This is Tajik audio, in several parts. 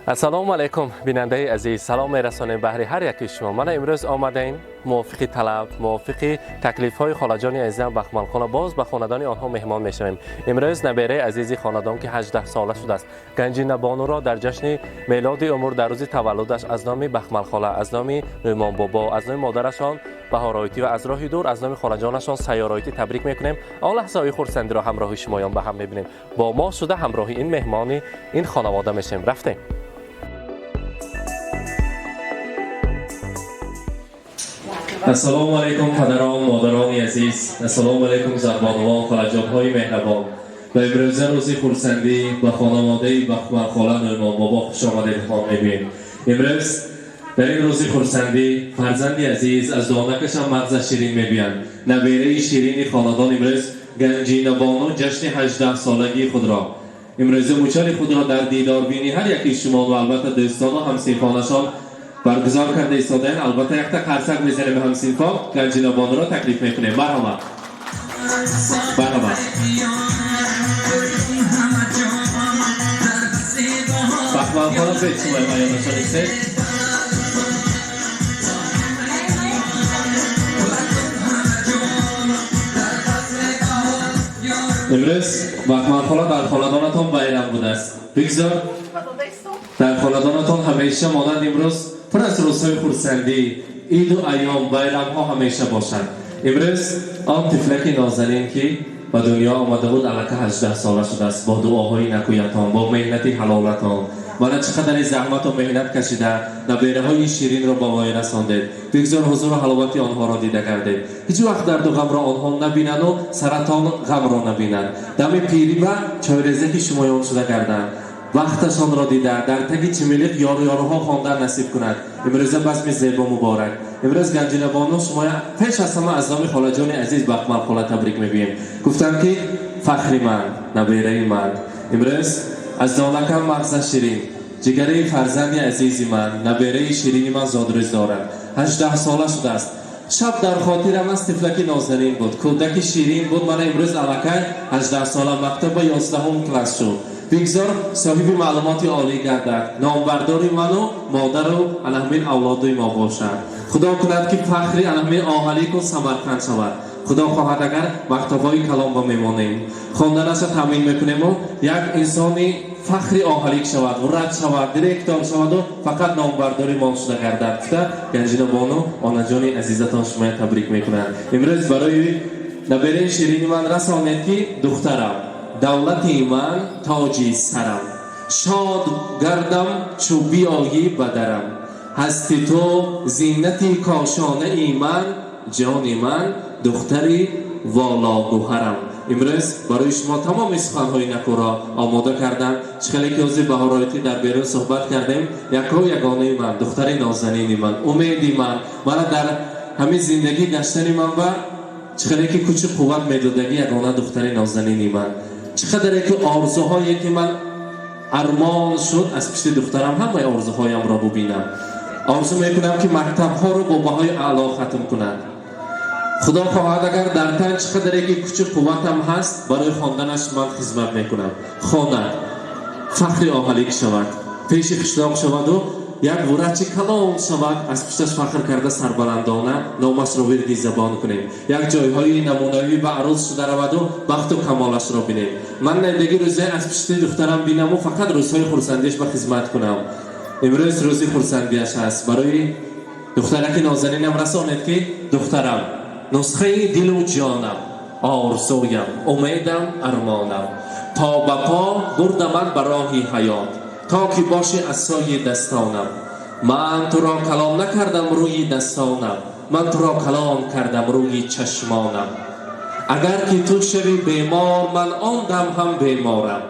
Ассалому алайкум, бинандаи азиз, салом мерасонем баҳри ҳар яки шумо. Мана имрӯз омадаем мувофиқи талаб, мувофиқи таклифҳои холаҷони азизам Бахмалхона, боз ба хонадони онҳо меҳмон мешавем. Имрӯз набераи азизи хонадон, ки 18 сола шудааст, Ганҷинабонуро дар ҷашни мелоди умр, дар рӯзи таваллудаш, аз номи Бахмалхола, аз номи Нӯъмонбобо, аз номи модарашон Баҳороитӣ ва аз роҳи дур аз номи холаҷонашон Сайёроитӣ табрик мекунем. Он лаҳзаҳои хурсандиро ҳамроҳи шумоён ба ҳам мебинем. Бо мо шуда ҳамроҳи ин меҳмони ин хонавода мешавем. Рафтем. Ассалому алайкум, падарон, модарони азиз, ассалому алайкум, зарбонувон, холаҷонҳои меҳрабон. Ба имрӯза рӯзи хурсандӣ ба хонаводаи Бахмалхола, Нӯъмонбобо хуш омадедхон мегӯем. Имрӯз дар ин рӯзи хурсандӣ фарзанди азиз, аз донакашам мағза ширин мегӯянд, набераи ширини хонадон имрӯз Ганҷинабону ҷашни 18-солагии худро, имрӯза мучали худро дар дидорбини ҳар яки шумо ва албатта дӯстону ҳамсинфонашон баргузор карда истодаем. Албатта, якта қарсак мезанем ба ҳамсинфон, Ганҷинабонуро таклиф мекунем. Марҳамат, марҳамат. Бахмалхона, бед, шумои маёнашон истед. Имрӯз, Бахмалхола, дар хонадонатон байрам будааст. Бигзор дар хонадонатон ҳамеша монанд имрӯз пур аз рӯзҳои хурсандӣ, иду айём, байрамҳо ҳамеша бошанд. Имрӯз он тифлаки нозанин, ки ба дунё омада буд, аллака 18 сола шудааст. Бо дуоҳои накӯятон, бо меҳнати ҳалолатон, мана чӣ қадари заҳмату меҳнат кашида набераҳои ширинро ба воя расондед. Бигзор ҳузуру ҳаловати онҳоро дида гардед. Ҳеҷ вақт дарду ғамро онҳо набинану саратону ғамро набинанд. Дами пирӣ ба чойрезаки шумоён шуда гарданд, вақташонро дида дар таги чимилиқ ёру-ёруҳо хондан насиб кунад. Имрӯза базми зебо муборак. Имрӯз, Ганҷинабону, шумоя пеш аз ҳама аз номи холаҷони азиз Бахмалхола табрик мегӯем. Гуфтанд, ки фахри ман, набераи ман, имрӯз аз донакам мағза ширин, ҷигараи фарзанди азизи ман, набераи ширини ман зодрӯз дорад, 18 сола шудааст. Шаб дар хотирам аст, тифлаки нозанин буд, кӯдаки ширин буд. Мана имрӯз аллакай 18 сола, мактаба 11-ум класс шуд. Бигзор соҳиби маълумоти олӣ гардад, номбардори ману модару ана ҳамин авлодуи мо бошад. Худо кунад, ки фахри ана ҳамин Оҳалику Самарқанд шавад. Худо хоҳад, агар мактабҳои калон ба мемонем, хонданаша таъмин мекунему як инсони фахри Оҳалик шавад, врач шавад, директор шаваду фақат номбардори мо шуда гардад, гуфта Ганҷинабону онаҷони азизатон шумоя табрик мекунанд. Имрӯз барои набераи ширини ман расонед, ки духтарам, давлати ман, тоҷи сарам, шод гардам, чу биёyӣ ба дарам, ҳасти ту зинати кошонаи ман, ҷони ман, духтари вологӯҳарам. Имрӯз барои шумо тамоми суханҳои накӯро омода кардам. Чӣ хеле ки ҳозир Баҳороитӣ дар берун суҳбат кардем, яко ягонаи ман, духтари нозанини ман, умеди ман, мана дар ҳамин зиндагӣ гаштани ман ба чӣ хеле ки кӯчи қувват медодагӣ, ягона духтари нозанини ман, чӣ қадаре ки орзуҳое ки ман армон шуд, аз пишти духтарам ҳамаи орзуҳоямро бубинам. Орзу мекунам, ки мактабҳоро бо баҳои аъло хатм кунад. Худо хоҳад, агар дар тан чӣ қадаре ки кӯчи қувватам ҳаст, барои хонданаш ман хизмат мекунам. Хонад, фахри Оҳалик шавад, пеши қишлоқ шаваду як врачи калон шавад, аз пушташ фахр карда, сарбаландона номашро вирди забон кунем, як ҷойҳои намунавӣ ба арӯз шуда раваду бахту камолашро бинем. Ман надиги рӯзае аз пушти духтарам бинаму фақат рӯзҳои хурсандиаш ба хизмат кунам. Имрӯз рӯзи хурсандиаш ҳаст. Барои духтараки нозанинам расонед, ки духтарам, нусхаи дилу ҷонам, орзуям, умедам, армонам, по ба по бурдаман ба роҳи ҳаёт, то ки бошӣ асои дастонам. Ман туро калон накардам рӯи дастонам, ман туро калон кардам рӯи чашмонам. Агар ки ту шави бемор, ман он дам ҳам беморам,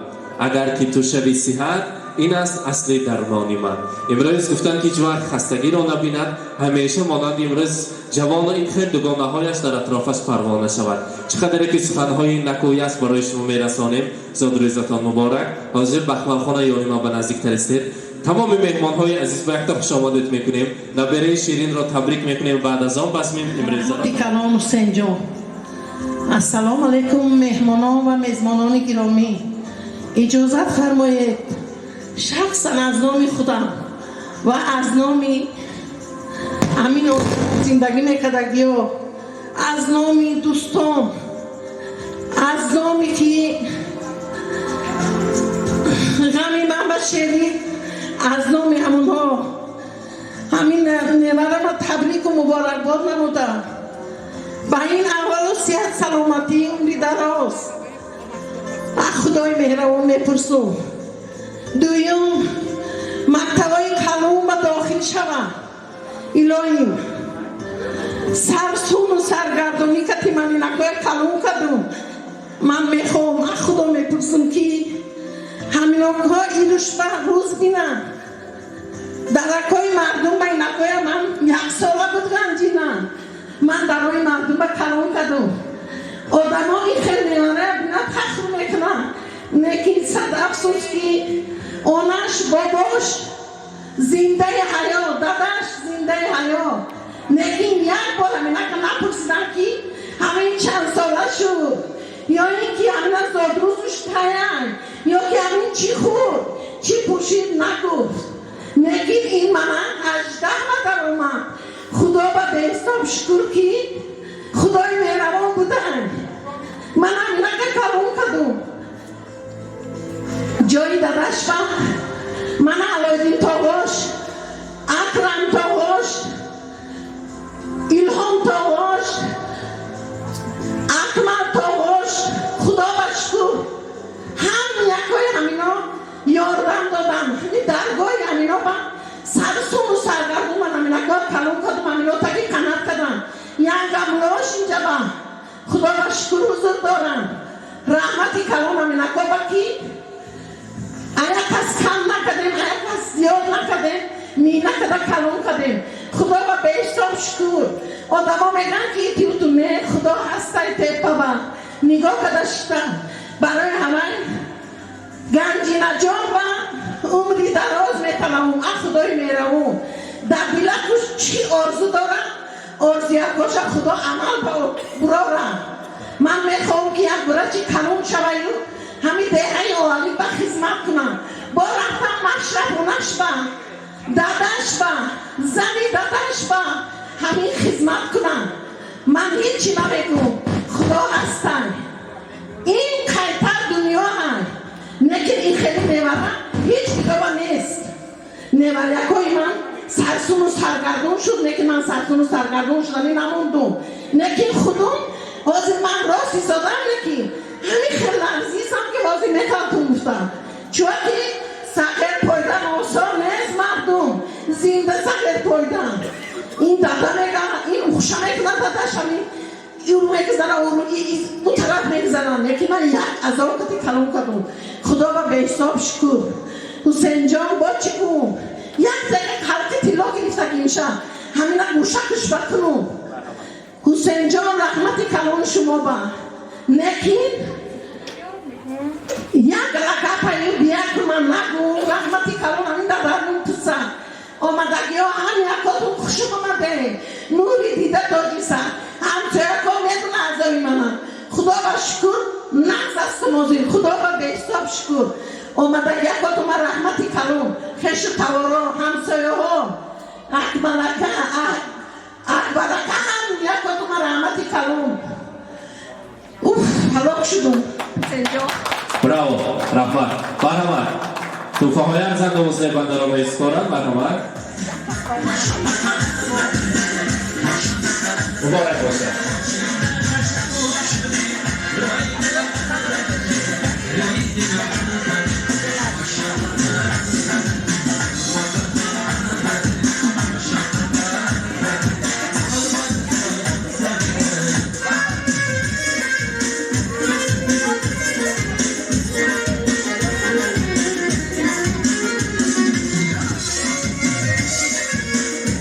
агар ки ту шави сиҳат, ин аст асли дармони ман. Имрӯз гуфтанд, ки ҳеҷ вақт хастагиро набинад, ҳамеша монанди имрӯз ҷавону ин хел дугонаҳояш дар атрофаш парвона шавад. Чӣ қадаре ки суханҳои накӯй аст, барои шумо мерасонем. Зодрӯзатон муборак. Ҳозир Бахмалхона ёни ман ба наздиктар истед. Тамоми меҳмонҳои азиз ба якта хушомадед мекунем, набераи ширинро табрик мекунем. Баъд аз он базми имрӯзаро Калон Ҳусейнҷон, ассалому алайкум, меҳмонон ва мезмонони гиромӣ. Иҷозат фармоед. Шахсан аз номи худам ва аз номи ҳамин зиндагӣ мекардагиё, аз номи дӯстон, аз номи ки ғами ман ба шерик, аз номи ҳамонҳо ҳамин неварама табрику муборакбод намудам. Ба ин аввалу сиҳат, саломатӣ, умри дароз аз Худои меҳрабон мепурсум. Дуюм, мактабҳои калон ба дохил шавам. Илоҳим, сарсуну саргардонӣ кати ман инакоя калон кардум. Ман мехоҳам, аз Худо мепурсум, ки ҳаминокҳо илушба рӯз бинанд. Даракҳои мардум ба инакоя ман яксола буд ганҷинам. Ман дарои мардум ба калон кардум. Одамо ин хел мевара бина фахр мекунанд. Лекин сад афсӯс, ки онаш бобош зиндаи ҳаёт, дадаш зиндаи ҳаёт. Лекин як бор ҳаминака напурсидам, ки ҳамин чанд сола шуд, ё ин ки ҳамина зодрӯзуш таян, ё ки ҳамин чӣ хӯрд, чӣ пӯшид, нагуфт. Лекин ин мана 18 ба даромад. Худо ба беҳисоб шукр, ки Худои меҳрабон буданд. Ман ҳаминака калон кардум. Ҷои дадаш ба мана Алоиддин тогош, Акрам тогош, Илҳом тогош, Акмал тогош, Худо ба шукр, ҳам якои ҳамино ёрдам додам. Ҳами даргоҳи ҳамино ба сарсуну саргардун ман ҳаминако калон кардум, ҳамино таги қанат кардам. Як гамлош инҷа ба Худо ба шукр ҳузур дорам. Раҳмати калон ҳаминако ба, ки ая кас кам накардем, ая кас зиёд накардем, мина када калон кардем. Худо ба беҳисоб шукр. Одамо мегӯянд, ки итиуту не, Худо ҳастай, теппаба нигоҳ када шита. Барои ҳамаи Ганҷинаҷон ба умри дароз металабум аз Худои меҳрабон. Дар дилакуш чӣ орзу дорам, орзуякоша Худо амал бурорам. Ман мехоҳам, ки як бурачи калон шаваю ҳамин деҳаи оалӣ ба хизмат кунам. Бо рафтам машрафунаш ба, дадаш ба, зани дадаш ба ҳамин хизмат кунам. Ман ҳечи намегӯм, Худо ҳастай. Ин қайтар дунё ҳай, лекин ин хеле мевара ҳеҷ китоба нест. Неварякҳои ман сарсуну саргардон шуд, лекин ман сарсуну саргардон шудани намондум. Лекин худум ҳозир ман рост истодам, лекин ҳамин хел ларзисам, ки ҳозир метавонтум гуфтам. Чунки сағир пойдан осон нест, мардум, зинда сағир пойдан. Ин дада мега, ин ухша мекунад, дадаш ҳамин ӯ мегузара, ӯ тараф мегузаранд. Лекин ман як азоб кати калон кардум. Худо ба беҳисоб шукр. Ҳусейнҷон, бо чӣ гум? Як дақиқа халқи тилло гирифта гимша. Ҳамина гӯшакш бакунум. Ҳусейнҷон, раҳмати калон шумо ба. Лекин як лакапаю бияку ман нагу, раҳмати калон ҳамин дар пуса. Омадагиҳо ҳам якотун хуш омаде. Нури дида тоҷиса. Ҳамсояко медуна азои мана. Худо ба шукр, нағз астум ҳозир. Худо ба беҳисоб шукр. Омадагиякотума раҳмати калон. Хешу таворо, ҳамсояҳо, Акмалака, Акбарака, ҳам якотума раҳмати калон. Уф, ҳалок шудум. Браво, раҳмат. Марҳамат. Тӯҳфаҳои арзандаву зебандаро месупоранд. Марҳамат. Муборак бошад.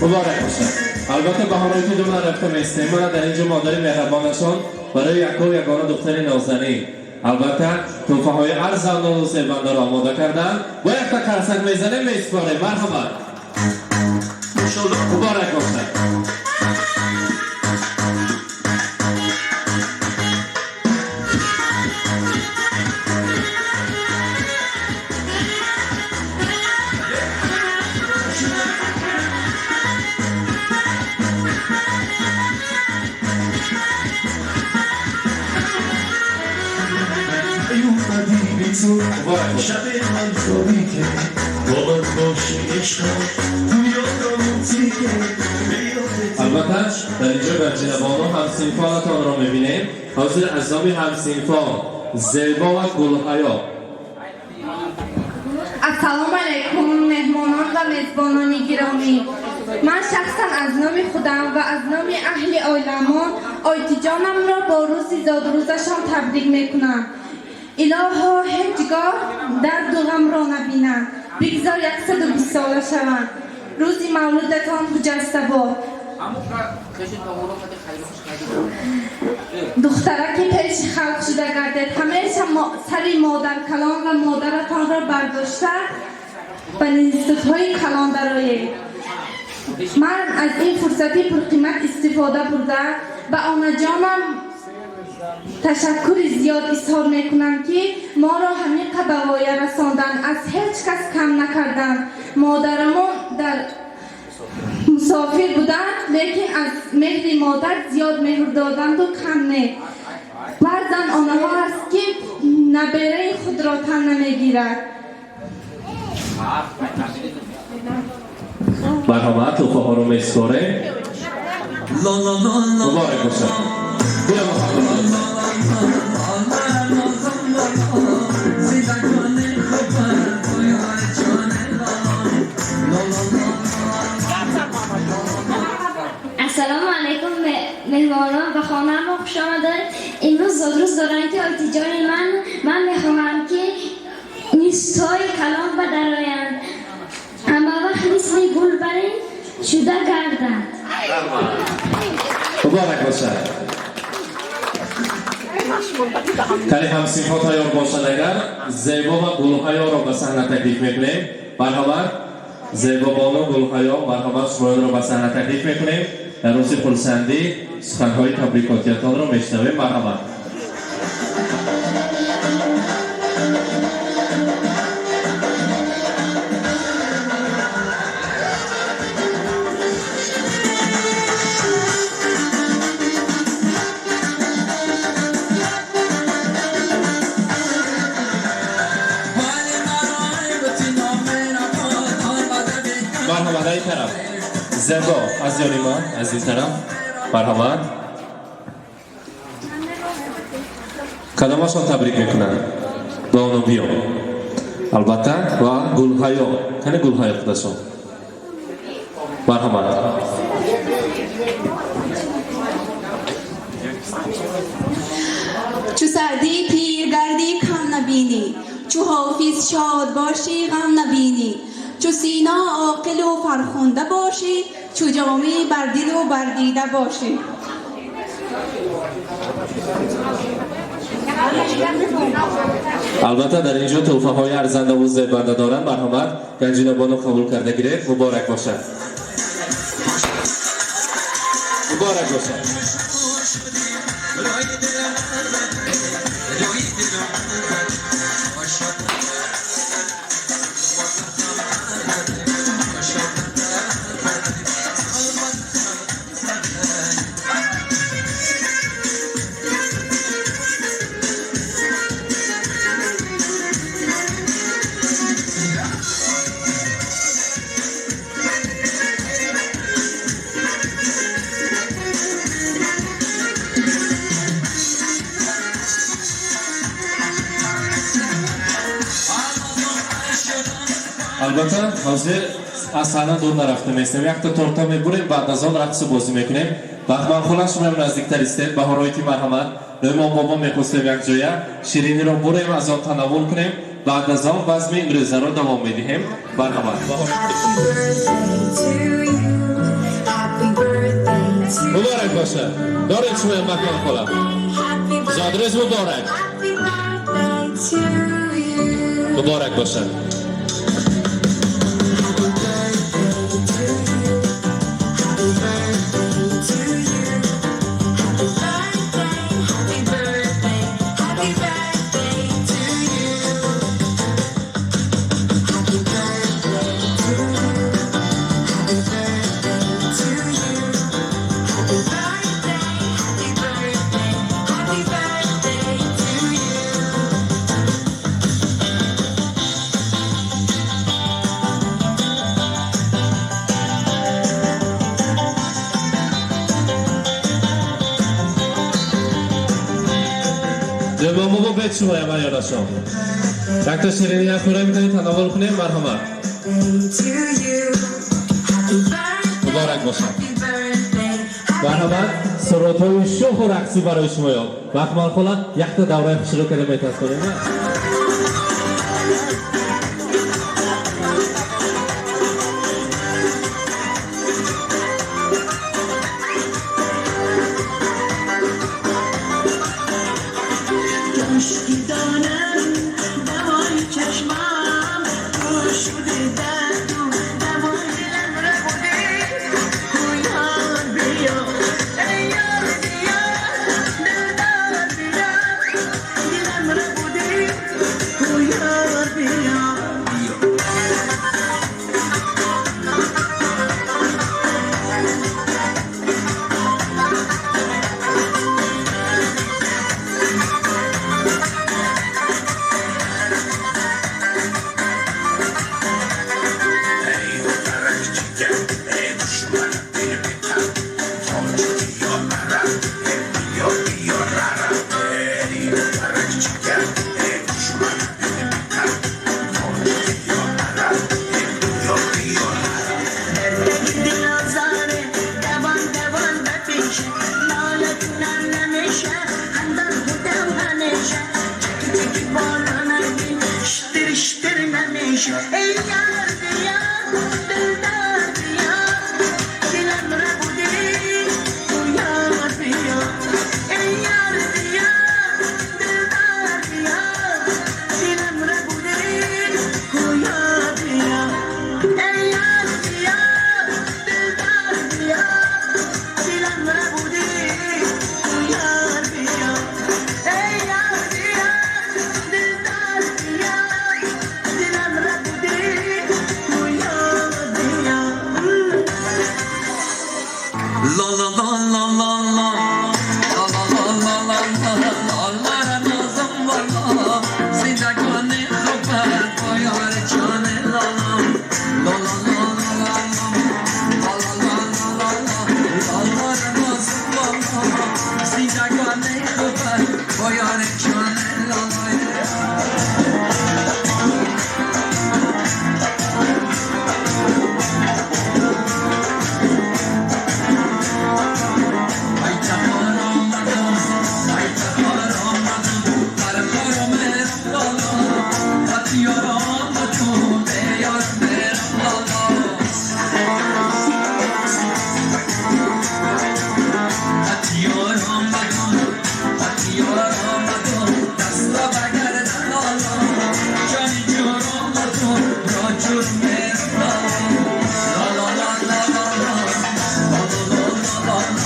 Муборак бошад. Албатта, баҳонаи ту дума рафта местем. Мана дар инҷо модари меҳрабонашон барои яков ягона духтари нозанин албатта тӯҳфаҳои арзандану зебандаро омода карданд. Бо якта карсак мезанем, месупорем. Марҳамат, муборак бошад. Муборак бошад. Албатта, дар инҷо Ганҷинабону ҳамсинфонатонро мебинем. Ҳозир аз номи ҳамсинфон Зебо ва Гулҳаё. Ассалому алайкум, меҳмонон ва мезбонони гиромӣ. Ман шахсан аз номи худам ва аз номи аҳли оиламон Ойтиҷонамро бо рӯзи зодрӯзашон табрик мекунам. Илоҳо, ҳеҷ гоҳ дарду ғамро набинанд, бигзор 120 сола шаванд. Рӯзи мавлудатон хуҷаста бод. Духтараки пеши халқ шуда гардед. Ҳамеша сари модаркалон ва модаратонро бардошта ба институтҳои калон дароед. Ман аз ин фурсати пурқимат истифода бурда, ба онаҷонам ташаккури зиёд изҳор мекунам, ки моро ҳамиқа ба воя расонданд, аз ҳеҷ кас кам накарданд. Модарамон дар мусофир буданд, лекин аз меҳри модар зиёд меҳр доданду кам не. Баъзан онаҳо ҳаст, ки набераи худро тан намегирад. Марҳамат, туҳфаҳоро месупорем. Муборак бошад. Биё, Муҳаммад. Ассалому алайкум, меҳмонон, ба хонамо хуш омадед. Имрӯз зодрӯз доранд, ки Ойтиҷони ман. Ман мехоҳам, ки нистҳои калон ба дароянд, ҳама вақт мисли гул барин шуда гарданд. Муборак бошад. Кали ҳамсинфҳо тайёр бошад агар, Зебо ва Гулҳаёро ба саҳна таклиф мекунем. Марҳамат, Зебобону, Гулҳаё, марҳамат, шумоёнро ба саҳна таклиф мекунем. Дар рӯзи хурсандӣ суханҳои табрикотиятонро мешунавем. Марҳамат. Марҳамат, ай тараф. Зебо, аз ёни ман, аз ин тараф. Марҳамат. Кадомашон табрик мекунанд? Бону, биё. Албатта, ва Гулҳаё. Кани Гулҳаё худашон? Марҳамат. Чу Саъдӣ пир гардӣ, кам набинӣ, чу Ҳофиз шод бошӣ, ғам набинӣ, чу Сино оқилу фархунда бошӣ, чу Ҷомӣ бар дилу бар дида бошӣ. Албатта, дар ин ҷо туҳфаҳои арзандаву зебанда доранд. Марҳамат, Ганҷинабону, қабул карда гиред. Муборак бошад, муборак бошад. Албатта, ҳозир аз саҳна дур нарафта местем. Якта торта мебурем, баъд аз он рақсу бозӣ мекунем. Бахманхола, шумоям наздиктар истед. Баҳороити, марҳамат. Нӯъмон бобо, мехостем якҷоя шириниро бурем, аз он танаввул кунем, баъд аз он базми имрӯзаро давом медиҳем. Марҳамат. Муборак бошад. Доред шумоям, Бахманхола. Зодрӯз муборак, муборак бошад. Happy birthday to you. Happy birthday to you. Happy birthday, happy birthday, happy birthday to you. Happy birthday to you. Happy birthday to you. Happy birthday, happy birthday, happy birthday to you. Ҷабомобо бет шумоя марёнашон. Якта ширини як хӯра метавонед тановул кунем, марҳамат. To you. Happy birthday. Муборак бошад. Happy birthday. Марҳамат, сурудҳои шӯху рақсӣ барои шумоён. Махмалхола якта давраи хушрӯ карда метасонем. کاشکی دانم دوای چشمم تو شده درد و دوای دلم ربوده کو یار بیا ای یار بیا دلدار بیا دلم ربوده کو یار بیا. دل آزاره دوان دوان بپیشه لالتونم نمیشه خندان بودم همیشه چکی چکی بالا نگی شتر شتر نمیشه ای یار بیا دلدار بیا دلم ربوده تو یار بیا ای یار بیا دلدار بیا دلم ربوده تو یار بیا ای یار بیا دلدار بیا دلم ربوده تو یار بیا ای یار بیا دلدار بیا دلم ربوده تو یار بیا. La la la la la la la la la la la la la la نازم والا زندگان خبر پایار جان لا لا لا لا لا لا لا لا لا لا لا لا نازم والا زندگان خبر پایار جان لا لا. ای تخار آمدم ای تخار آمدم در خارم لالا خطیار آمدم به یار برم لالا خطیار آمدم خطیار آمدم دستا بگردم لالا جانی جور آمدم را جور برم لالا لا لا لا لا لا لا لا لا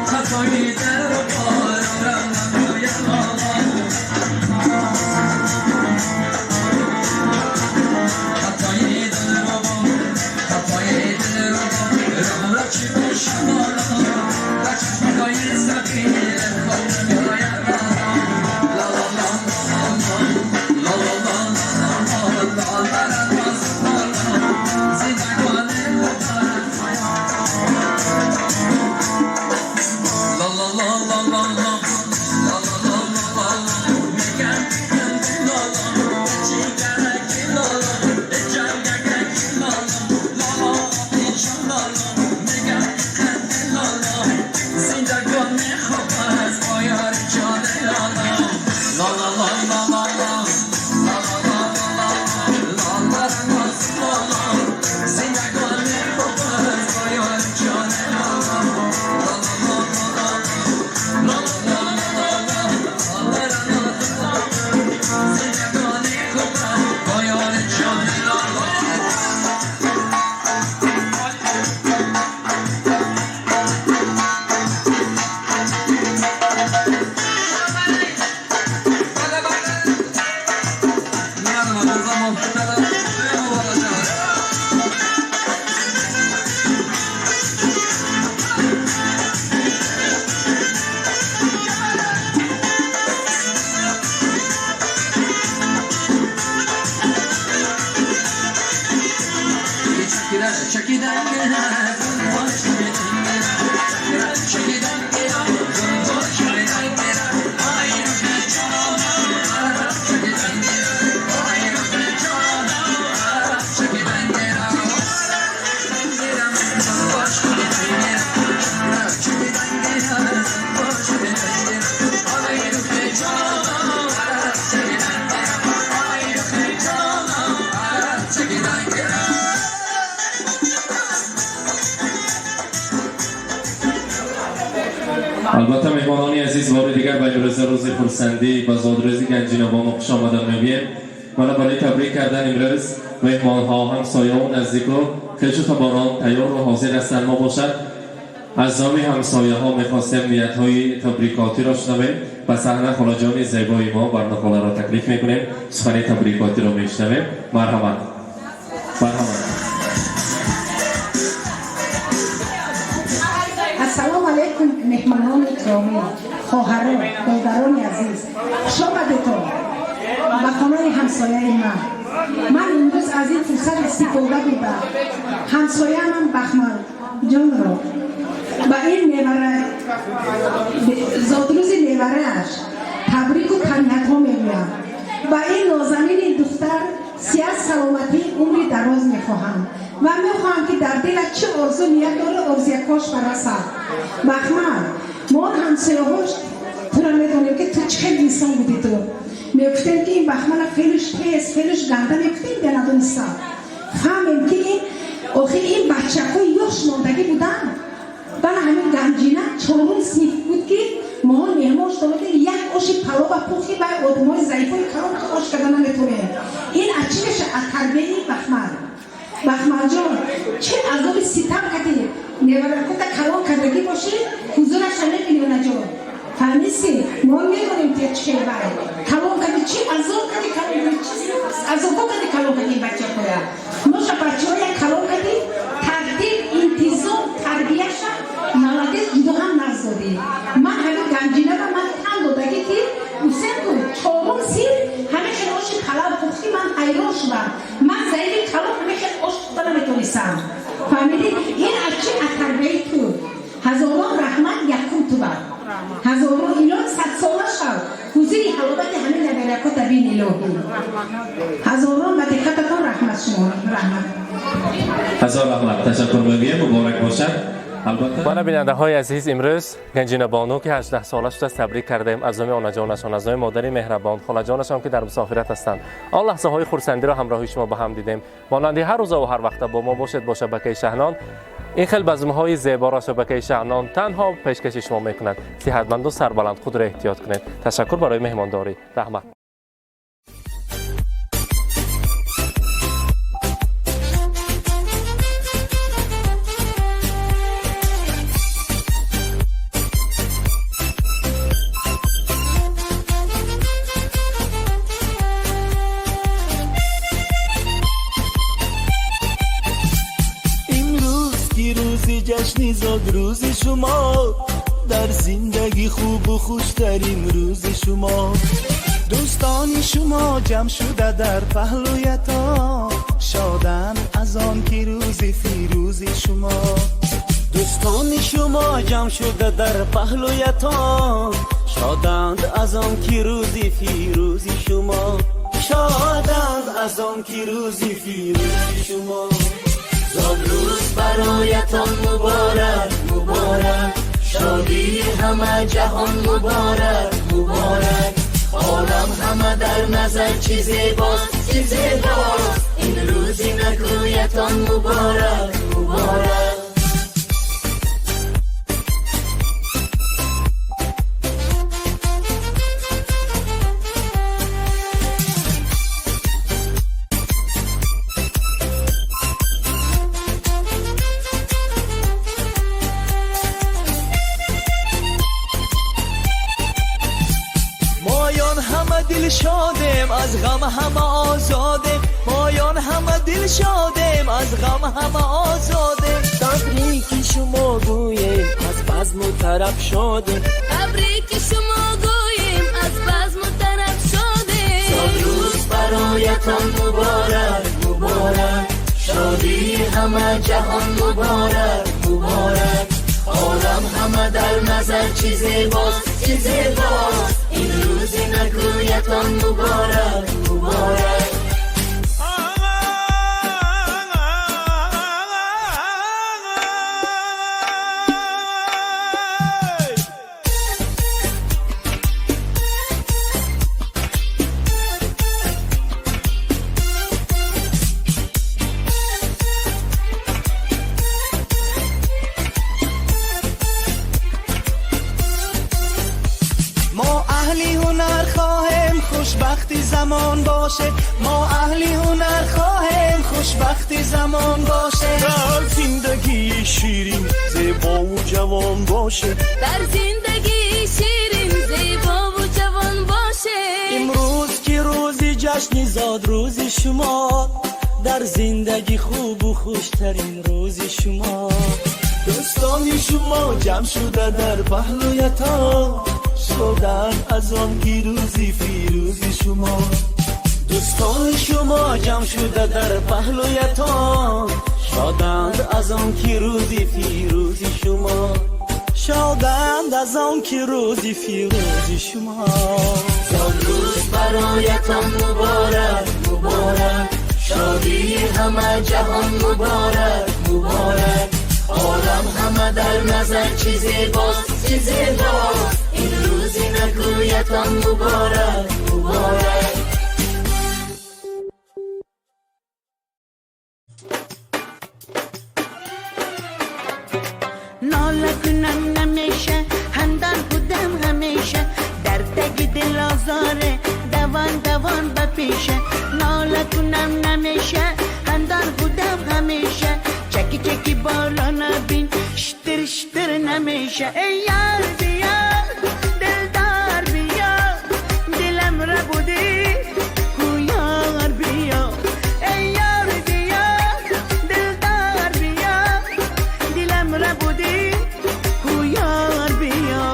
خطایی در پارم نمیآید. خطای دل رو خطای دل رو رام را چی باشم لا چشمای سفید خود نمیآید. لا لا لا لا لا لا لا لا لا لا زندگان لا لا لا لا لا لا لا لا لا لا میگم لا لا چیگرکی لا لا جنگکی لا لا لا لا لا میگم لا لا زندگان خوب از بایار جان لا لا لا لا لا لا لا لا لا لا لا لا لا زندگان خوب از بایار جان لا لا لا لا لا لا لا زندگان خوب بایار جان لا لا. بله بله. Албатта, меҳмонони азиз, бори дигар ба имрӯза рӯзи хурсандӣ, ба зодрӯзи Ганҷинабону хуш омада мегӯем. Мана, барои табрик кардан имрӯз меҳмонҳо, ҳамсояву наздику хешу таборон тайёру ҳозир ҳастанд. Мо бошад, аз номи ҳамсояҳо мехостем ниятҳои табрикотиро шунавем. Ба саҳна холаҷони зебои мо Барнохоларо таклиф мекунем. Сухани табрикотиро мешунавем. Марҳамат, марҳамат. Ассалому алайкум, меҳмонони гиромӣ, хоҳарон, додарони азиз, хуш омадетон ба хонаи ҳамсояи ман. Ман имрӯз аз ин фурсат истифода бурда, ҳамсояамам Бахмалҷонро ба ин невара, зодрӯзи неварааш табрику таҳниятҳо мегӯям. Ба ин нозанини духтар сиҳат, саломатӣ, умри дароз мехоҳам ва мехоҳам, ки дар дилат чӣ орзу ният дора, орзуякош барасад. Бахмал, мо ҳамсояҳош тура медонем, ки ту чӣ хел инсон будӣ. Ту мегуфтем, ки ин Бахмала феълаш пес, феълаш ганда мегуфтем, бенадониста. Фаҳмем, ки ин охир ин бачаҳои ёш мондагӣ буданд. Бана, ҳамин Ганҷина чорум синф буд, ки моҳон меҳмон шуда, як оши палова пухти. Вай одамои заифои калон ки ош карда наметонем. Ин аз чӣ меша? Аз тарбияи Бахмал. Бахмалҷон, чӣ азоби ситам кардӣ, неваракота калон кардагӣ бошӣ, ҳузураша мебинӣ. Онаҷон, фаҳмиси, мо медонем, ки чӣ хел вай калон кардӣ, чӣ азоб кардӣ, калон кардӣ, чӣ азобҳо кардӣ, калон кардӣ бачаҳоя. Моша бачаҳоя калон кардӣ, тартиб, интизом, тарбияша молодец, ҷудо ҳам нағз додӣ. Ман ҳамин Ганҷинава ман тан додагӣ, ки гуфтем ку, чорум синф ҳамин хел оши палав пухтӣ, ман ҳайрон шудам. Ман заифи калон ҳамин хел ош пухта наметонистам, фаҳмидӣ? Ин аз чӣ? Аз тарбияи ту. Ҳазорон раҳмат якум ту бар, ҳазорон илоҳ, садсола шав, ҳузури ҳаловати ҳамин наберакота бин, илоҳӣ. Ҳазорон ба диққататон раҳмат, шумо раҳмат. Ҳазор раҳмат, ташаккур мегӯем, муборак бошад, албатта. Мана, бинандаҳои азиз, имрӯз Ганҷинабону, ки 18 сола шудааст, табрик кардем аз номи онаҷонашон, аз номи модари меҳрабон, холаҷонашон, ки дар мусофират ҳастанд. Он лаҳзаҳои хурсандиро ҳамроҳи шумо ба ҳам дидем. Монанди ҳар рӯзаву ҳар вақта бо мо бошед, бо шабакаи Шаҳнон. Ин хел базмҳои зеборо шабакаи Шаҳнон танҳо пешкаши шумо мекунад. Сиҳатманду сарбаланд, худро эҳтиёт кунед. Ташаккур барои меҳмондорӣ, раҳмат. Имрӯз ки рӯзи ҷашни зодрӯзи шумо, дар зиндагӣ хубу хуштарин рӯзи шумо, дӯстони шумо ҷамъ шуда дар паҳлӯятон шоданд аз он ки рӯзи фирӯзи шумо. Дӯстони шумо ҷамъ шуда дар паҳлӯятон шоданд аз он ки рӯзи фирӯзи шумо, шоданд аз он ки рӯзи фирӯзи шумо. Зодрӯз бароятон муборак, муборак, шодии ҳама ҷаҳон муборак, муборак. Олам ҳама дар назар чӣ зебост, чӣ зебост, ин рӯзи накӯятон муборак, муборак. Моён ҳама дилшодем, аз ғам ҳама озодем, моён ҳама дилшодем, аз ғам ҳама озодем. Табрики шумо гӯем, аз базму тараб шодем. Табрики шумо гӯем, аз базму тараб шодем. Зодрӯз бароятон муборак, муборак. Шодии ҳама ҷаҳон муборак, муборак. Олам ҳама дар назар чӣ зебост, чӣ зебост. Ин рӯзи накӯятон муборак, муборак. Мо аҳли ҳунар хоҳем, хушбахти замон бошед. Мо аҳли ҳунар хоҳем, хушбахти замон бошед. Дар зиндагии ширин, зебову ҷавон бошед. Дар зиндагии ширин, зебову ҷавон бошед. Имрӯз ки рӯзи ҷашни зодрӯзи шумо, дар зиндагӣ хубу хуштарин рӯзи шумо. Дӯстони шумо ҷамъ шуда дар паҳлӯятон, шоданд аз он ки рӯзи фирӯзи шумо. Дӯстони шумо ҷамъ шуда дар паҳлӯятон, шоданд аз он ки рӯзи фирӯзи шумо. Шоданд аз он ки рӯзи фирӯзи шумо. Зодрӯз бароятон муборак, муборак. Шодии ҳама ҷаҳон муборак, муборак. Олам ҳама дар назар чӣ зебост, чӣ зебост. Ин рӯзи накӯятон муборак, муборак. Нола кунам намеша, хандан будам ҳамеша. Дар таги дил озоре, давон давон ба пеша. Нола кунам намеша, хандан будам ҳамеша. Чаки чаки борона бин, штир штир намеша. Эй ёр, биё, дилдор, биё, дилам рабудӣ, ку ёр, биё. Эй ёр, биё, дилдор, биё, дилам рабудӣ, ку ёр, биё.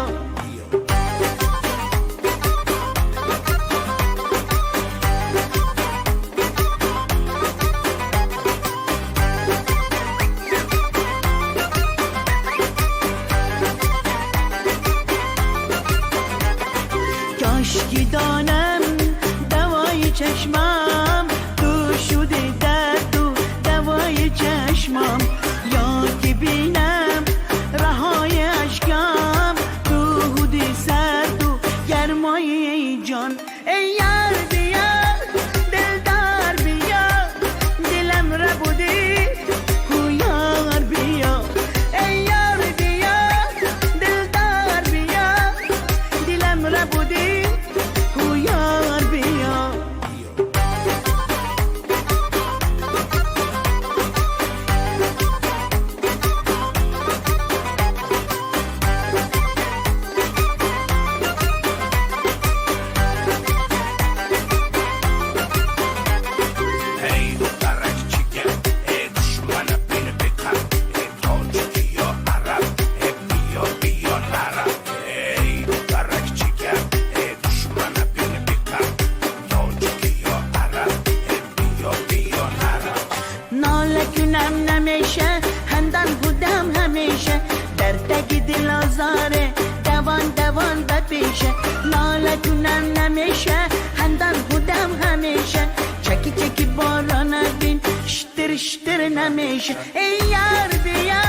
کاشکی دانم دوای چشمام، تو شدی درد و دوای چشمام. یا که بینم رهای اشکام، تو بودی سرد و گرمای جان. ای یار، بیا، دلدار، بیا، دلم ربودی، کو یار، بیا. ای یار، بیا، دلدار، بیا، دلم ربودی، کو یار، بیا. Эй, духтарак чикен, э, душмана бин бикар, э, тоҷики ё араб, э, биё, биё, нараб. Эй, духтарак чикен, э, душмана бин бикар, тоҷики ё араб, э, биё, биё, нараб. Нола кунам намеша, хандан будам ҳамеша. Дар таги дил озоре, давон давон ба пеша. Нола кунам намеша, хандан будам ҳамеша. Чаки чаки борона бин, штир штир намеша. Эй ёр, биё.